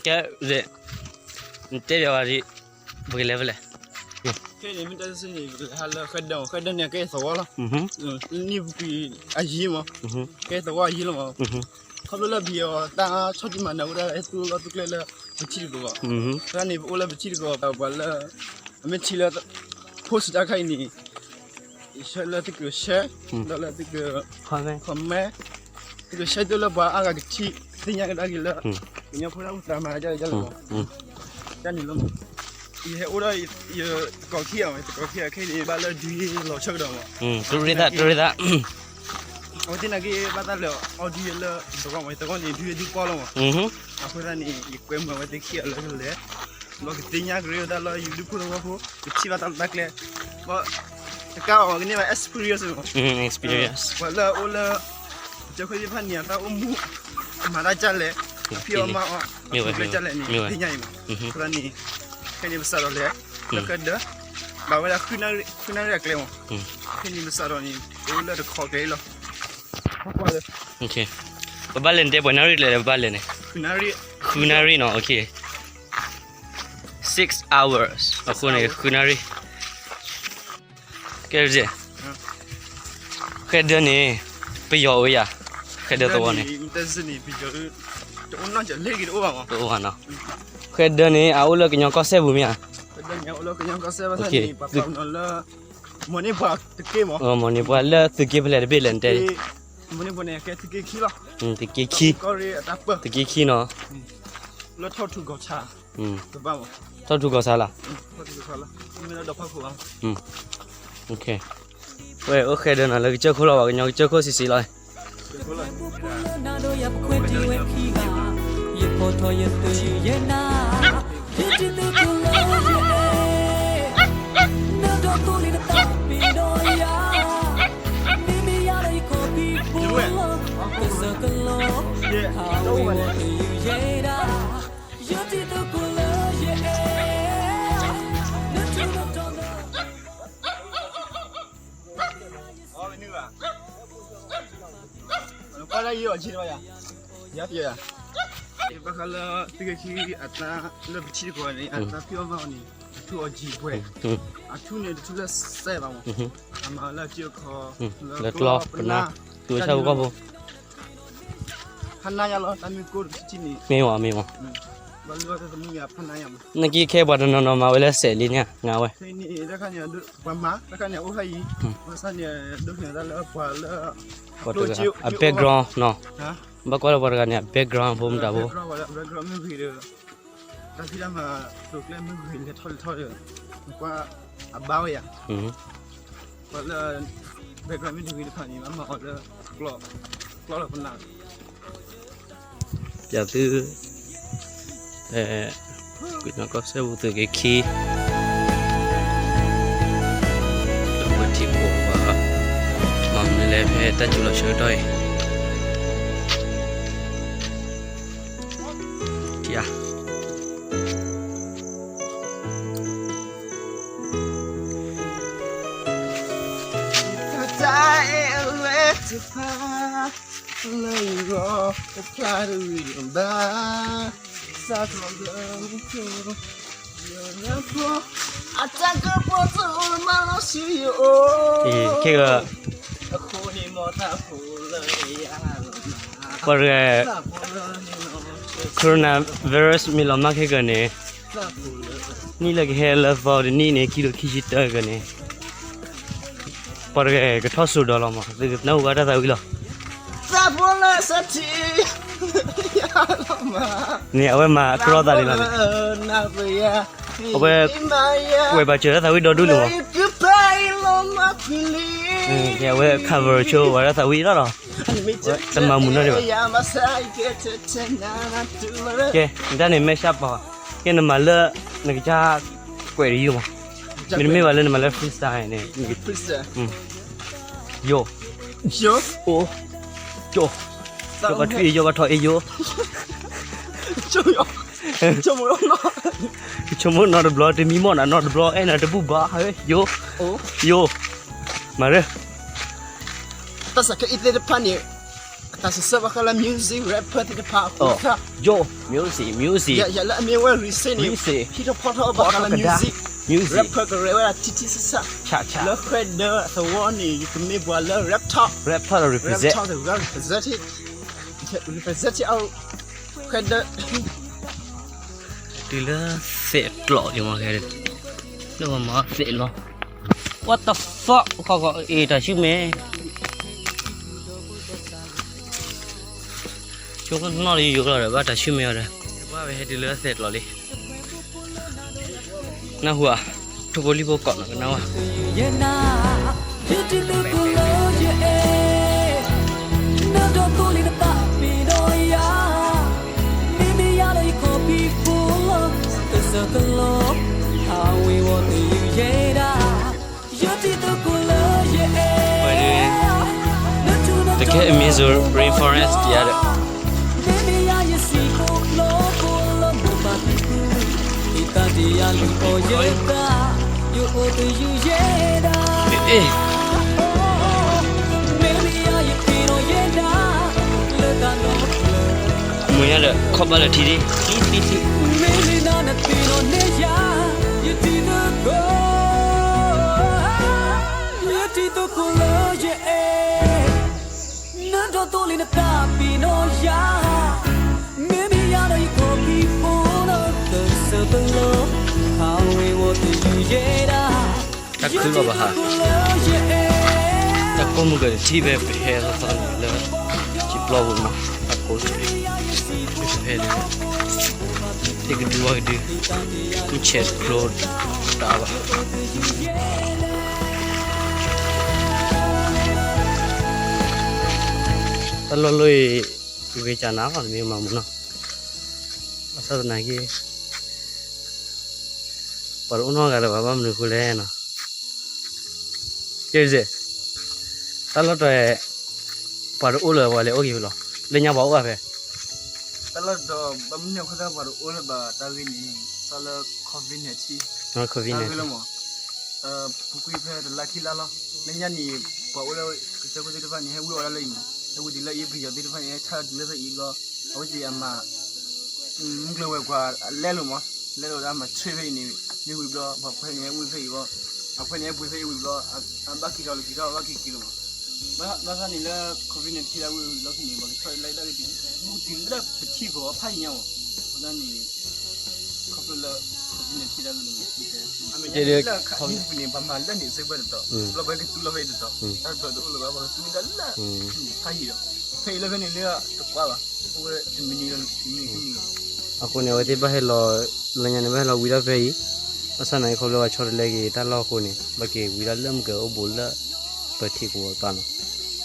ကဲ, နတဲဘၣ်ဝဲဒ် ပကလဲၤဖဲလဲၣ်. ခဲအံၤန့ၣ် မ့ၢ်တၢ်စံးန့ၣ် ပကလဲၤဟးလၢဃဲဒၢးမး, ဃဲဒၢးန့ၣ် ကဲသဝီလီၤ. နံၣ်ပူၤကွံာ်အယံၤမး, ကဲသဝီအယံၤလီၤမး. ခီဖျိလၢပယီၤတၢ်ဆီၣ်တံၢ်မၤနၢၤဝဲဒၣ် အဲၣ်သူၣ်လီၢ်သူၣ်ကျဲလၢပထံတကီၢ်ဘၣ်. သရၣ်န့ၣ် ပအိၣ်လၢပထံတကီၢ်ဘၣ်, ပှၤလၢ အမ့ၢ်ထံၣ်လၢ post တၢ်ခါအံၤန့ၣ် ယဆှၢလၢသုက share, ဒီးလၢသုက comment, သုက share ဒိၣ်လၢပှၤအါဂၤကထံၣ် သ့ၣ်ညါကဒါက့ၤလၢ ကညီဖိတၢ်အိၣ်သးမၤဒ်လဲၣ်လီၤ. တၢ်န့ၣ်လီၤမး, ယဟဲအိၣ်ဒီးယသကိးခံဂၤမး, ယသကိးခံဂၤခဲအံၤန့ၣ် ဘၣ်လၢဒုးယ့ၢ်လီၤဆၢကဒီးမး, တရ့သၣ် တရ့သၣ်, အဝဲသ့ၣ်နာ်က့ ဘၣ်တၢ်လၢအီဒုးယ့ၢ်လၢယသကိးမး, ယသကိးန့ၣ် ဒုးယ့ၢ်ဒုးပီလီၤမး. အဃိသတးန့ၣ် ယကွဲမုာ်အဝဲသ့ၣ်ခံဂၤလၢကလဲၤ ဒီးကသ့ၣ်ညါကရၢသးလၢယဒူၣ်ဖိသဝီဖိ, ကထံၣ်ဘၣ်တၢ်လီၢ်တၢ်ကျဲ, တကးအီၤကန့ၢ်ဘၣ် experience မး, experience, ပှၤလၢအအိၣ်လၢ ကၢၢ်ခိၣ်သ့ၣ်တဖၣ်န့ၣ် အတၢ်အိၣ်မူ မၤတၢ်ဒ်လဲၣ်, ဖံးအီၣ်မၤအီၣ် မ့ၢ်ဝဲ ကျဲဒ်လဲၣ်န့ၣ် သ့ၣ်ညါအံၤမး. အဃိသတးန့ၣ် ခဲအံၤန့ၣ် ပစးထီၣ်လဲၤ လၢဃဲဒၢး, ဘၣ်ဝဲဒၣ် ဃုနၣ်ရံၣ်အကျဲမး, ခဲအံၤန့ၣ် ပစးထီၣ်န့ၣ် ပအိၣ်လၢတခီကျဲလီၤ. ပဘၣ်လဲၤန့ၣ် တဲပှဲၤနၣ်ရံၣ်ကျဲလဲၣ် ပဘၣ်လဲၤန့ၣ်, ဃုနၣ်ရံၣ်နီၤ, six hours, အဃိန့ၣ် ဃုနၣ်ရံၣ်, ကဲ, ဃဲဒၢးန့ၣ် ပယီၤအိၣ်ယၤ, ဃဲဒၢးသဝီန့ၣ်, တအိၣ်နီၤ, ဃဲဒၢးန့ၣ် အအိၣ်လၢကညီကီၢ်စဲၣ်ပူၤမ့ၢ်ဧါ, မ့ၢ်န့ၢ်ပှၤလၢသုးက့ဖဲလဲၣ်တဘ့ၣ်လဲၣ် နတဲ, သုးက့ခံ, သုးက့ခံနီၤ, ထီၣ်ထူၣ်ကီၢ်ဆါလၢ်, ဝဲအိၣ်ဃဲဒၢးနီၤ လၢကစၢၢ်ခိၣ်လီၤ, ပှၤကညီကစၢၢ်ခိၣ်ဆံးဆံးလီၤ. ကွၢ်လၢယအီၤဆံးတဘၣ်ယၤ, ယၤပျဲယၤ, ဘၣ်ဃးလၢသုးက့ခံအတၢ်လၢပထံတကီၢ်န့ၣ် အတၢ်ဖံးအီၣ်မၤအီၣ်န့ၣ် အထူအီၤယံၤပှဲၤ, အထူန့ၣ်တထူလၢစဲးဘၣ်မး, အမၤလၢထံအခီ, လၢကျီပနၢ်, တုၤဆၣ်ဖိကီၢ်ဖိ ဖးနါယၤလီၤ, တၢ်မ့ၢ်ကိၢ်တထံၣ်န့ၣ်, မ့ၢ်မး, မ့ၢ်မး, ဘၣ်လၢတမူယၤဖးနါယၤမး, နက့ခဲပှၤတနီၤနီၤမၤဝဲလၢစဲးလံန့ၣ် ငါဝဲ, ခဲအံၤန့ၣ် တၢ်ခါန့ၣ် ပှၤမၤ တၢ်ခါန့ၣ်အအိၣ်ဖဲအံၤ, ဘၣ်ဆၣ်န့ၣ် ဒိးန့ၢ်တၢ်လၢပှၤလၢ အ background နီၤ, ဘၣ်ကွၢ်လၢပှၤတဂၤန့ၣ် အ background ဖိမတၤဖိ, တၢ်ဖံးတၢ်မၤ ကျိၤကျဲမ့ၢ်ဂ့ၤ လဲၤထီၣ်လဲၤထီၣ်ဒီး ကွၢ်အဘါဝဲယၤ, ပှၤလၢ background မ့ၢ်တဂ့ၤတဖၣ်န့ၣ် ဘၣ်မၤအီၤလၢ ကျီလီၤပနၢ်, ပျးသု ဖဲ ကညီကီၢ်စဲၣ်ပူၤသုးက့ခံ လၢပှၤထံဖိကီၢ်ဖိ မၤမနုၤလဲၣ်ဖဲတၢ်စူၤလီၤဆၢကတီၢ်အံၤ ထံၣ်ဧါ တၢ်အဲၣ်ဝဲတဖၣ် လၢယဂီၢ် ပဖျါတရံးဘၣ် စးထီၣ်လၢမူခိၣ် ယဖိ အတၢ်ကပီၤတအိၣ်မးလီၤဆူယအိၣ် ခဲက အဃိန့ၣ်မ်တၢ်ဖိလၢယၤလီၤ ပှၤတဂၤ coronavirus မ့ၢ်လီၤမၢ်ခဲကၢန့ၣ် နံၣ်လၢကဟဲလၢသီတနံၣ်န့ၣ် ခံကထိခံဆံတၢကၢန့ၣ် ပှၤတဂၤကထီၣ်စိဒီးလီၤမး သုကနၢ်ဟူဘၣ်တၢ်သးဝံၣ်လီၤ သးဖိလၢစထံ ယၤလီၤမး န့ၣ် အဝဲမၤကြီသးန့ၣ်လီၤန့ၣ် အဝဲ ကွဲးဘၣ်စၢၤတၢ်သးဝံၣ်ဒီဒူၣ်န့ၣ်မး ကဲ အဝဲ cover ဆိဝဲတၢ်သးဝံၣ်လီၤလီၤ တမၤမုာ်နီတဘျီဘၣ် ကဲ နတၢ်န့ၣ် မဲာ်ဆှးပီၤ ကဲ နမၤလၢ နကစၢ်ကွဲးတယုၢ်မး မ့တမ့ၢ်ဘၣ်လၢနမၤလၢ freestyle န့ၣ် ယိာ် ယိာ် အိ ယိာ် ယိာ်ဘၣ်ထွံၣ်အ့ ယိာ်ဘၣ်ထီၣ်အ့ ယိာ် ဆိကမိၣ်နီတဘျီ တမံမီၢ်နၤနီတဘျီ အဲၣ်နၤတဘူၣ်ဘၣ် ယိာ် ယိာ် မၤရၢ တၢ်စးခဲအံၤသ့ၣ်တဖၣ်န့ၣ် အတၢ်စံးဆၢဘၣ်ဃးလၢ music rapper သ့ၣ်တဖၣ်အဃိသတး ယိ music music ယလၢအမ့ၢ်ဝဲ recent န့ၣ် ဟံးထီၣ်ဖီၣ်ထီၣ်ဘၣ်ဃးလၢ music music rapper ကရၢဝဲဒၣ်ထံထံဆးဆး လၢဃဲဒၢအသဝီန့ၣ် ယကမ့ၢ်ပှၤလၢ Rap Talk Rap Talk တဂၤ represent represent အဃဲဒၢ တုၤလၢသဲးကျိးအံၤမ့ၢ်ခဲ လၢပှၤမၤသဲးလီၤ What the fuck ခီခီအ့ တၢ်ဆူၣ်မဲ ဆိကနီၣ်လၢယိၤကျီၢ်ဒီး ဘၣ်တၢ်ဆူၣ်မဲအီၤဒီး ပှၤဝဲဟဲတုၤလၢသဲးကျိးလံ နၢ်ဟူဧါ ထိၣ်ဖိလံၣ်ဖိကိးနီၤ ကနၣ်ဝဲ တကဲ Amazon Rainforest တယါဒီး မုၢ်ညါဒီး ခီၣ်ဘၣ်လၢထံဒံး ထံထံထံ တၢ်ခုလီၤဘၣ်ဟး တၢ်ကိးမုၢ်ကတထံၣ်ဖဲပဟဲသီသီန့ၣ်လၢ ထံပျီပူၤမး တၢ်ကိးဖဲန့ၣ် သ့ၣ်ကဒုဝၣ်ကဒု မုၢ်ဆဲးတဖျိတၢ်ဘၣ် တၢ်လီၢ်လီၢ်အံၤ ဂ့ၤကနၤလီၤ တမ့ၢ်မၤမူနီၤ ဘၣ်ဆၣ်သနာ်က့ ပှၤတအိၣ်နီတဂၤလၢၤဘၣ် ဘၣ်မနုၤအဃိလဲၣ်နီၤ ကဲ တၢ်လီၢ်တတီၤ ပှၤတအိၣ်လၢၤ ပှၤလဲၤအိၣ်က့ၤလီၤ လၢညါပှၤအိၣ်ဘၣ်ဖဲ တၢ်လီၢ်တတီၤ ဘၣ်မနုၤအဃိသတးပှၤတအိၣ်လၢၤဘၣ်တၢ်ဂ့ၢ်န့ၣ် စးလၢ COVID nineteen တၢ်ဂ့ၢ်လီၤမး ပူၤကွံာ်ဖဲတလါခံလါလီၤ လၢညါန့ၣ် ပှၤအိၣ်လၢကစၢၢ်ခိၣ်သ့ၣ်တဖၣ်န့ၣ် ဟဲဝံအီၤဒၣ်လၢအံၤမး ဟဲဝံတုၤလၢအံၤ ပယီၤသ့ၣ်တဖၣ်န့ၣ် ဟဲဆါတုၤလၢဖဲအံၤဘျီ အဝဲသ့ၣ်အမၤ မုၢ်ကျိၤဝဲၤကွာ်လဲလိာ်မး လဲလိာ်ဒၣ်မၤဆှဲဖဲအံၤန့ၣ် မ့ၢ်ဝံၤဘျီ ပှၤခွဲးန့ၣ်ဟဲဝံဖဲအံၤဘျီ အခွဲးန့ၣ်ဟဲပှ့ၤဖဲအံၤဝံၤဘျီ အဘၣ်က့ၤထီၣ်လၢက့ၤထီၣ် အဘၣ်က့ၤက့ၤလီၤမး ဘၣ်ဆၣ်န့ၣ်လၢ COVID nineteen တၢ်ဝံၤလီၢ်ခံန့ၣ် ပှၤကဆီတလဲဒၣ်က့ၤတုၤ ဘူးတုၤလၢပထံကီၢ်ဖးယံၤညါမး အဃိသတးန့ၣ် ခီဖျိလၢ COVID nineteen တၢ်ဂ့ၢ်လၢ လၢခီပူၤန့ၣ် ပှၤမၤလၢန့ၣ်စ့ၢ်ကီးတတီၤ ဘျီပှၤကသူလီၤဖဲအံၤတတီၤ တၢ်တတီၤတအိၣ်လၢၤဘၣ် ပှၤကသူဒၣ်လၢ ဖးယံၤဒီး ဖဲအံၤလၢဖဲန့ၣ်လၢတကွၢ်ဘၣ် အိၣ်ဝဲတမံၤနံၤလီၤ တမံၤနံၤခံမံၤလီၤ အဃိန့ၣ် အဝဲသ့ၣ်ဘၣ်ဟဲလီၤ လၢညါန့ၣ် ဘၣ်ဟဲလီၤဝံဒၣ်ဖဲအံၤ ဘၣ်ဆၣ်သနာ်က့ ခီဖျိပှၤဆီတလဲက့ၤတၢ်လီၢ်အဃိန့ၣ် ဘၣ်က့ၤဝံဒၣ်လၢမုၢ်ကအိၣ်ဘူးလၢ ပထံကဝီၤတဖၣ်နီၤ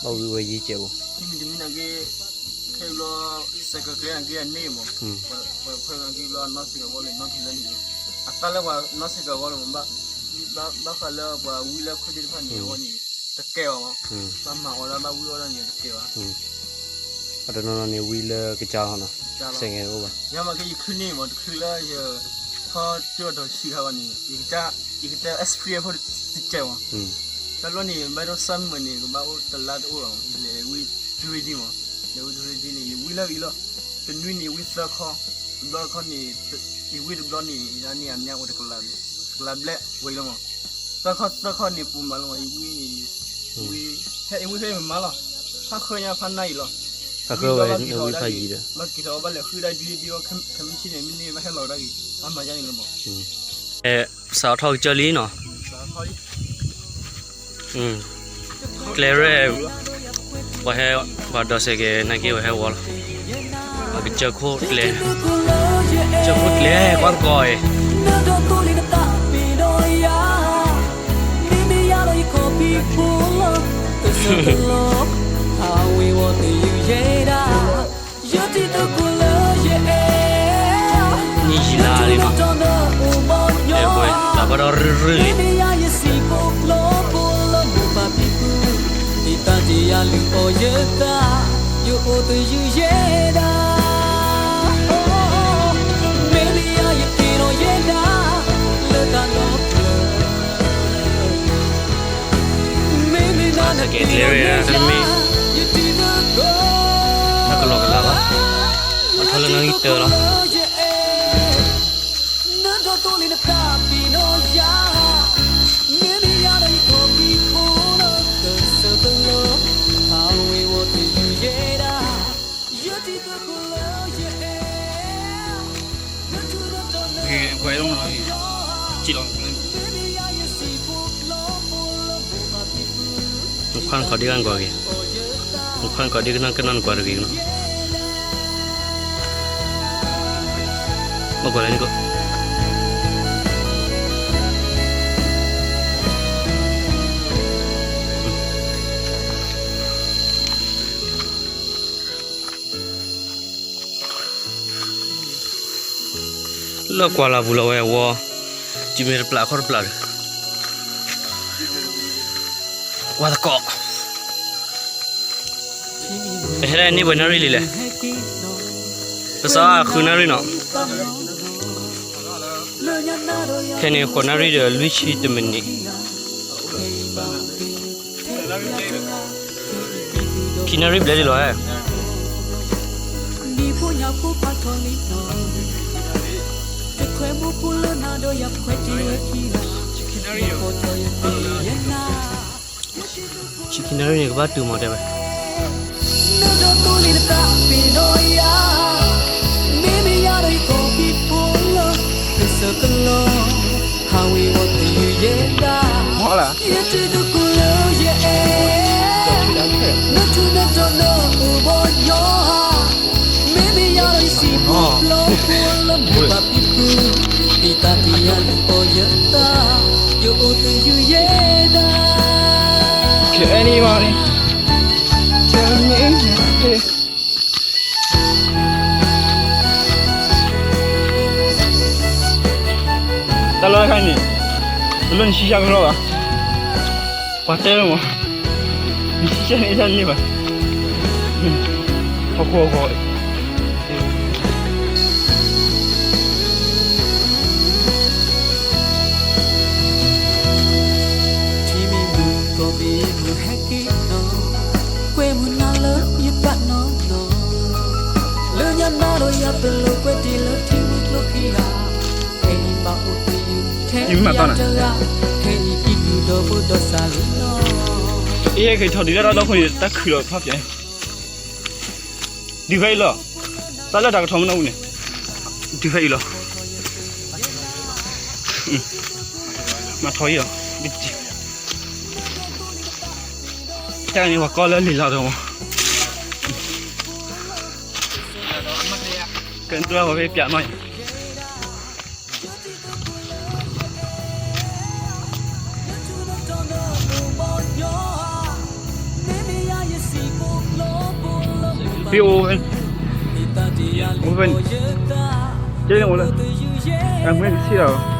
ဘၣ်ဝံဝဲယံၤကဲးအိၣ် တမံၤတမံၤနာ်က့ ခဲဘျီ စဲးကကျဲနာ်က့အန့ၣ်မး ပှၤခွဲးနာ်က့ဘျီ နီၢ်စ့ၢ်ကီးဝဲလၢနီၢ်ထံလၢန့ၣ် အသးလၢပှၤနီၢ်စ့ၢ်ကီးဝဲလၢမး ဘၣ်ဃးလၢပှၤဝံလၢခိၣ်သ့ၣ်တဖၣ်န့ၣ် အဝဲန့ၣ် တကဲဘၣ်မး ဘၣ်မၤအီၤဒၣ် ဘၣ်ဝံအီၤဒၣ်န့ၣ် တကဲဘၣ် အတနီၤနီၤန့ၣ် ဝံလၢကစၢ်လီၤနီၤ စဲးကဲးတအိၣ်ဘၣ် ယမၤက့ၤယချုးန့ၣ်မး တချုးလၢယ ထီၣ်ကၠိၣ်ဒီးဆံးခါဘၣ်န့ၣ် ယကတဲ experience ဖိတကဲးမး တၢ်လီၢ်န့ၣ် ဘၣ်ဒိ summer န့ၣ် ကဘၣ်အိၣ်တလါတအိၣ်လီၤ လဲၤဝံ တြံဒံမး လဲၤဝံ တြံဒံန့ၣ် ယဝံလၢအံၤလီၤ တနွံန့ၣ် ယဝံသၢခီ တဘျီတခီန့ၣ် ယဝံတဘျီန့ၣ် ယန့ၣ်အမါအိၣ်တကလး တကလးဘျဲၣ်ဝဲလီၤမး သၢခီသၢခီန့ၣ် ပူၤမးလီၤမး ယဝံန့ၣ် ဝံ ဟဲအံၤဝံဖဲမးလီၤ ဖးဃၢညါဖးနၢ်အံၤလီၤ ဖးဃၢဝဲန့ၣ်ဝံဖးယံၤဒီး ဘၣ်က့ၤထီၣ်ဘၣ်လဲၤဃုဒၣ်ဒ်ဒ်အီၤ ခဲမုၢ်ဆ့ၣ်န့ၣ် မ့ၢ်န့ၢ်ဘၣ်ဟဲလီၤဒၣ်က့ၤ ဘၣ်မၤယါန့ၣ်လီၤမး စးထီၣ်ကစၢၢ်လံနီၤ ကျဲရဲၣ် ပှၤဟဲ ပှၤဒီးစဲးကဲးနာ်က့ ပှၤဟဲဝီလီၤ ပှၤကစၢၢ်ခိၣ်ကျဲ ကစၢၢ်ခိၣ်ကျဲ ကွၢ်သကိးအံၤ နံၣ်ယံာ်လါလံနီၤ အဲၣ်ဘှဲၣ် လၢဘၣ်ဒီးရုၢ်ရုၢ်လံ မ့ၢ်လၢယက့ၤဒီးယဲဒၣ် လၢတၢ်လီၢ်ကျၢၤ မ့ၢ် ကဲကျဲဝဲတမ့ၢ် နကလီၤကလးဘၣ်, အထီလၢနီၣ်ဂံၢ်တၢလီၤ. နခွါနခီဒ်ဂၤနကွၢ်ဂ့ၤ, နခွါနခီဒ်ကနီၢ်ကနီၢ်နကွၢ်တဂ့ၤကနီၢ်, မ့ၢ်ကွၢ်လၢနက လၢကွၢ်လၢ်ပူၤလီၤဝဲဝီ, ယမ့ၢ်တပျၢ်ခီတပျၢ်ဒီး ဝါသကိး, ပဟဲဒၣ်န့ၢ်ပှဲၤနၣ်ရံၣ်လံလဲၣ်, ပစးဃုနၣ်ရံၣ်နီၤ, ခဲန့ၣ်ဃိးနၣ်ရံၣ်ဒီးလွံၢ်ဆံတမံးနံး ခံနၣ်ရံၣ်ဘျဲၣ်ဒံးလီၤဧါ. ဆံခံနၣ်ရံၣ်န့ၣ် ကဘၣ်တုၤမးတဲဝဲ Anybody tell me တၢ်လီၢ်တခါန့ၣ် တလိၣ်နဆံၣ်ဆၣ်ကလီဘၣ်, ပှၤတဲလီၤမး, နဆံၣ်ဆၣ်န့ၣ်တၢ်န့ၢ်ဘၣ်, ဟီၣ်ခိၣ်ဟီၣ်ခိၣ် ယမ့ၢ်မၤတၢ်နၤ, ယဟဲက့ၤထီၣ်ဒုးတၢ်ဒီခိၣ်န့ၣ် တၢ်ခုၣ်လီၤဖးပၠး, ဒုးဖဲအံၤလီၤ, တၢ်လၢတၢ်ကထီၣ်မနီၣ်အူန့ၣ်, ဒုးဖဲအံၤလီၤ, မၤထီၣ်အံၤလီၤ, တၢ်န့ၣ်ပှၤကီၢ်လၢလံာ်လီၤဒီးမး, ကဲဒိၣ်ဝဲဖဲပၠးနီၢ်အံၤ ဖဲအိၣ်ဝဲ, အိၣ်ဝဲန့ၣ်, ကဲန့ၣ်အိၣ်လၢ, အမ့ၢ်ကဆံၣ်လီၤ,